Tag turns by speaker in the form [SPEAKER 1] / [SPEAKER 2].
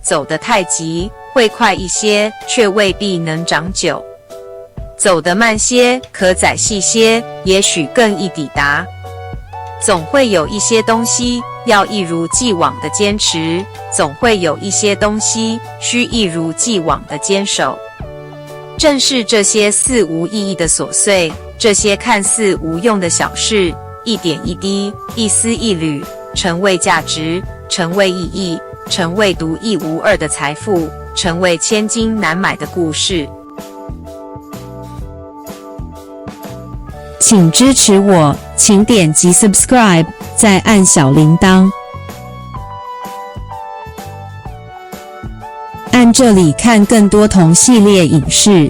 [SPEAKER 1] 走得太急，會快一些，卻未必能長久；走得慢些，可仔細些，也許更易抵達。總會有一些東西要一如既往的堅持，總會有一些東西需一如既往的堅守。正是這些似無意義的瑣碎，這些看似無用的小事，一點一滴，一絲一縷，成為價值，成為意義，成為獨一無二的財富，成為千金難買的故事。
[SPEAKER 2] 請支持我，請點擊 subscribe，再按小鈴鐺。按這裡看更多同系列影視。